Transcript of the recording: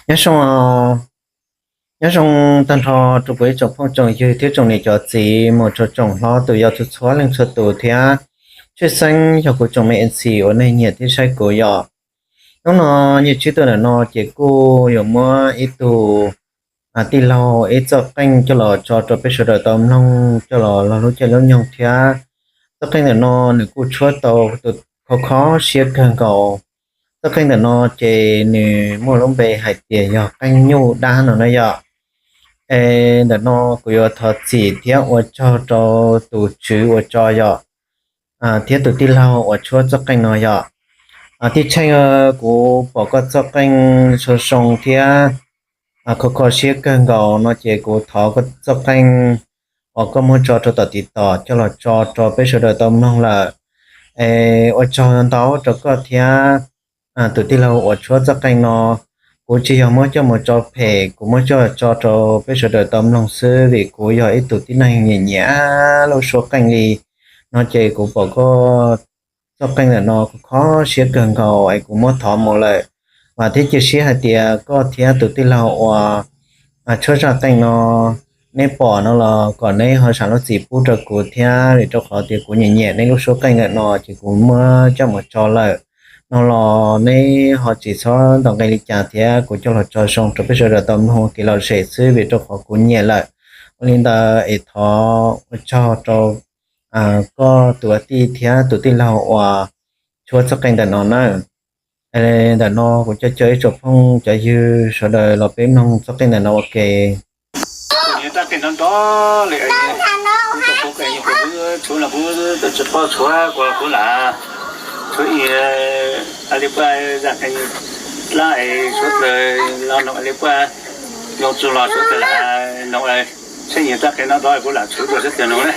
Nyob zoo, nyob zoo tag nrho rau kuv ib tsoom phooj tsoom ywg thiab tsoom niam cov txiv mus rau tsoom hlob tus yau txhua txhua leej txhua tus thiab tshwj xeeb yog kuv tsoom me MC uas nej nyiam thiab saib kuv yom. Hnub no nyiaj tsib tuaj ntawm no ces kuj yuav muab ib tug tij laug ib txoj qeej coj los tso rau peb sawv daws tau mloog coj los lub caij lub nyoog thiab. Txoj qeej ntawm no nws kuj tshuab tau tus khov kho siab kawg nkaus. Txoj qeej ntawm no ces nws muaj lub npe hais tias yog qeej nyuj dab no na yom. Es ntawm no kuv yuav thov txim thiab ua tsaug rau tus tswv uas tso yom, thiab tus tij laug uas tshuab txoj qeej no yom. Tij Tsheej, kuv pom koj txoj qeej zoo zoo thiab khov kho siab kawg nkaus no ces kuv thov koj txoj qeej uas koj muab tso rau tom TikTok coj los tso rau peb sawv daws tau mloog lawm. Es ua tsaug ntau rau koj thiab tus tij laug uas tshuab txoj qeej no. Kuv tsis yog muab coj mus tso phem, kuv muab coj tso rau peb sawv daws tau mloog xwb vim kuv yog ib tug tib neeg nyiam nyiam lub suab qeej li no ces kuv pom koj txoj qeej ntawm no kuv khov siab kawg nkaus es kuv muab thov mus lawm. Vam thiab cia siab hais tias koj thiab tus tij laug uas tshuab zaj qeej no neb pom no los kom neb ho zam lub txim pub rau kuv thiab vim rau qhov tias kuv nyiam nyiam neb lub suab qeej ntawm no ces kuv muab coj mus tso lawm no los neb ho tsis txhob ntaus nqi li cas thiab kuv coj los tso zoo rau peb sawv daws tau mloog kev lom zem xwb vim rau qhov kuv nyiam lawm. Ua li ntawd es thov ua tsaug rau koj tus tij thiab tus tij laug uas tshuab txoj qeej ntawm no na. Ntawm no kuv coj cov ib tsoom phooj cov ywg sawv daws los peb mloog txoj qeej ntawm no ua ke. Tshuab li puas, tshuab ib, a li puas, zaj qeej dlab es tshuab dlawg los noog a li puas, zoo txug los tshuab dlawg los noog, tsheb nyiag zaj qeej no dlab kuv lam tshuab dua sab tias noog na.